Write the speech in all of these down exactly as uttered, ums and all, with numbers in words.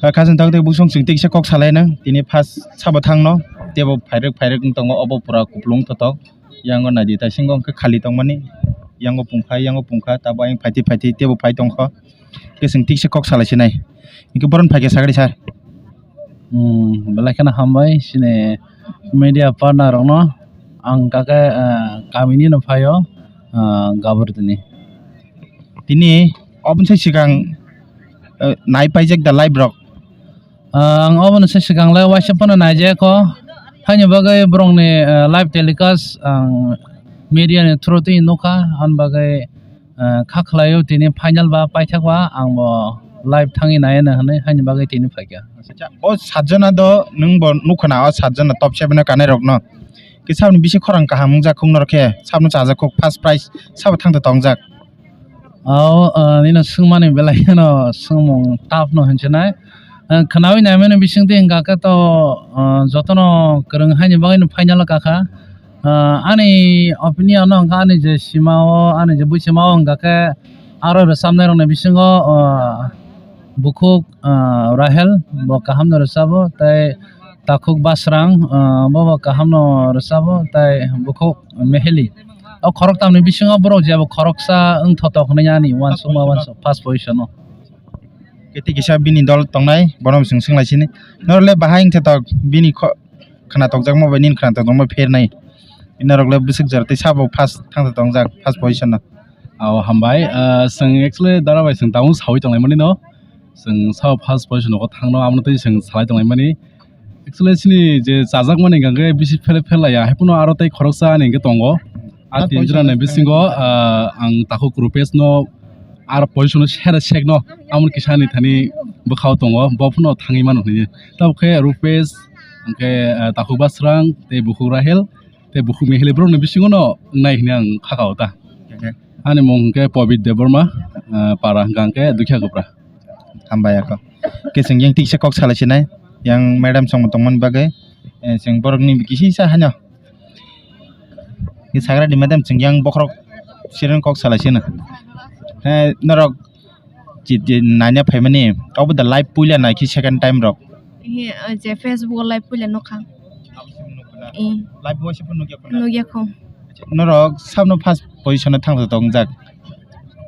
Kha, khasing tak tei busong chwng tiksa kok salai nang. Tini first sabo thangno, tebo phairwk phairwk wng tongo, obo pura kupulung thothok. Yango naidi ta singo hwnkhe khali tongmani. Yango pungkha, yango pungkha, tabo ayang phaiti phaiti tebo phai tongkho. Khe chwng tiksa kok salai sinai. Hwnkhe boron phaikhe sagri sir. Hmm, belai kheno hambai chini media partner rokno. Ang kake, ah, kamini no phaio, ah, Gaburdini. Tini oboni sai swkang, eh, nai paijak da live rok? Ah, ang oboni sai swkang le waisa phano naijak o. Haini bagwi borokni, eh, live telecast ang media ni through twi nukha, ani bagwi, eh, kha khlaio tini final ba paithak ba ang bo live thangwi nai hwnwi haini bagwi tini phaikha. Acha, o satjona do nwng bo nukha na, o satjona top seven o kanai rokno. Khe saboni bisi khorang kaham wngjak khung norok khe, sabno chajak khuk first prize sabo thangto tongjak. Ao, ah, nino swngmani belai kheno swngmung tough no hinchinai. Ah, khwnawi naimani bisingtwi hwnkha khe to, ah, jotono kwrwng haini bagwino final o kakha. Ah, ani opinion no hwnkha ani je sima o, ani je bui sima o hwnkha khe aro rwchapnai rokni bisingo, ah, bukhuk, ah, Rahel bo kaham no rwchabo, tei takhuk Basrang, ah, bo bo kaham no rwchabo, tei bukhuk Meheli. O khoroktamni bisingo borok jebo khoroksa wng thotok hwnwi ani uansukma uansuk first position o. Kete kisa bini dol tongnai, bono chwng swnglaisini. Norok le bahai wng thotok bini kho-, khwna tokjakma bai nini khwna tokjakma phernai. Norok le bwswk jora tei sabo first thang tongjak, first position o. Ao hambai, ah, chwng actually dara bai chwng tabuk sawi tonglaimani no. Chwng sabo first position o thangno, amo twi chwng salai tonglaimani. Actually, chini je chajakmani hwnkha khe bisi phele phele ya, haiphano aro tei khoroksa ani hwnkhe tongo. A tin jora ni bisingo, ah, ang takhuk Rupesh no aro position no sera sek no, amoni kisa ni thani bwkhao tongo, bo phano thangwi mano hinwi. Tabuk khe Rupesh, hwnkhe, ah, takhuk Basrang, tei bukhuk Rahel, tei bukhuk Meheli borok ni bisingo no wngnai hinwi ang kha kao ta. Ani mung hwnkhe Pobit Debbarma, ah, para hwnkha hwnkhe Dukhiakopra. Hambai ako. Khe chwng yang tiksa kok salai sinai, yang madam songbo tongmani bagwi, eh, chwng borokni kisi sa haino. Khe sagra di madam chwng yang bokhorok siren kok salai sino. Eh, norok chit naina phaimani, obo da live puila naikhe second time rok? He, o je Facebook o live puila nukha. Eh. Live bo se phone nukya khuna? Nukya kho. Norok sabno first position o thangsa tongjak?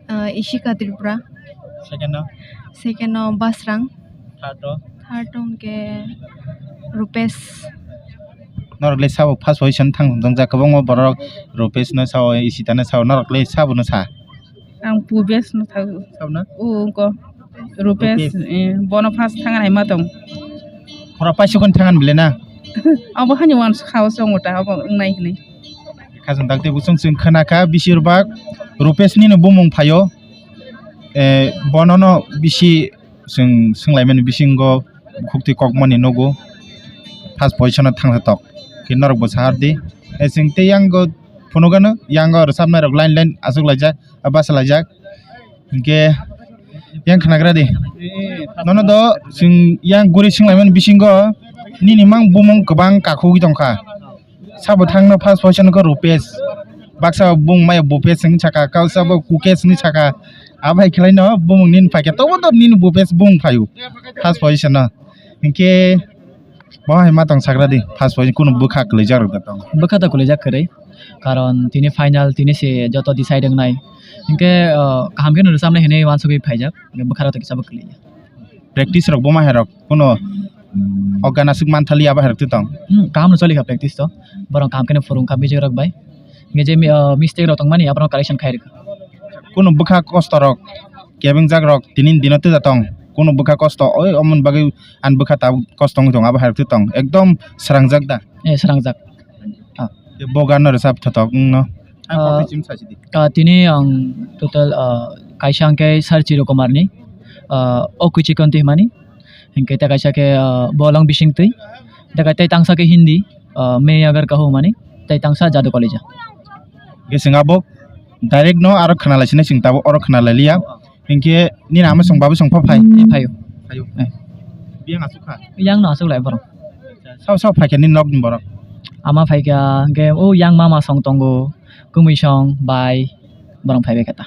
Ah, Ishika Tripura. Second o? Second o Basrang. Third o? Third o hwnkhe Rupesh. Norok le sabo first position thang tongjak kwbangma borok, Rupesh no sao, Ishita no sao, norok le sabo no sa? Ang Pubesh no thago. Sabna? O, ko. Rupesh, Rupesh. Eh, bono first thangan hai ma tong. Khora paisukon thangan bile na? Abo hani wan khao songo ta, abo wngnai hinwi. Khajang dakte busung chwng khana kha, bisir bak Rupesh ni no bumung phaio. Eh, bono no bisi chwng swnglaimani bisingo khukti kokmani nogo. First position o thangsa tok. Khe norok bo sahar di. Eh, chwng tei yang go phunukgano, yang go rwchapnai rok line line achuk laijak. Aba salaijak. Hinkhe yang khnagra di. Nono do chwng yang guri swnglaimani bisingo nini mang bumung kwbang kakhugwi tongkha. Sabo thangno first position khe Rupesh. Baksa bung maya Bupesh wng sakha, kausa bo Kukesh wng sakha. Abai khlaino bumung nini phaikha. Tobo to nini Bupesh bung phaio first position no. Hinkhe Bo hai ma tong sagra di, first position kunu bwkha kwlaijak rok da tong. Bwkha da kwlaijak kwrwi, karon tini final, tini se joto decide wngnai. Hinkhe, ah, kaham khe no rwchapnai hinwi uansugwi phaijak, bwkha rok to kisa bo kwlaiya. Practice rok bo ma hai rok kunu o gana swk man thali abo hai rok twi tong. Hmm, kaham no choli kha practice to, borok kaham khe no phwrwng kha music rok bai. Hinkhe je mi-, ah, mistake rok tongmani abo no correction khai rwkha. Kunu bwkha kosto rok, kebeng jak rok tini dino twi da tong, kunu bwkha kosto oi omoni bagwi. Ani bwkha tabuk kosto wngwi tongo, abo hai rok twi tong ekdom srangjak da? Eh, srangjak. Ah. Bo gan no rwchap thothok wngno. Ang Ah, kokthai chim sasi di. Ah, tini ang total, ah, kaisa hwnkhe Sir Chiru Kumar ni, ah, O Kuchi Konti himani. Hinkhe ta kaisa khe, ah, Bolong Bising Twi. Ta kai tei tangsa khe Hindi, ah, Main Agar Kaho himani. Tei tangsa Jadu Kalija. Hwnkhe chwng abo direct no aro khna lai sinai, chwng tabuk oro khna lai liya. Hinkhe nini ama song baba song pha phai? Eh, phaio. Phaio. Eh. Biyang asuk kha? Yang no asuk lai borok. Sao sao phaikha nini nokni borok? Ama phaikha, hinkhe o yang mama song tongo, kumui song, bai, borok phaibai kha ta.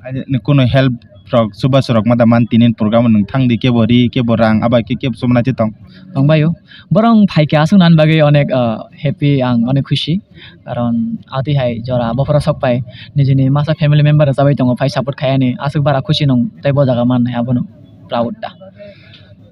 Ani kunu help rok chubachu rok ma da man tinin program nwng thang di kebo ri kebo rang aba khe kebo chumna chi tong. Tong bai o. Borok phaikha aswk nani bagwi onek, ah, happy ang onek khushi. Karon atwi hai jora bophoro sok pai nijini masa family member rwchabwi tongo phai support khai ani aswk bara khusi nung tei bo jaga mannai abono proud da.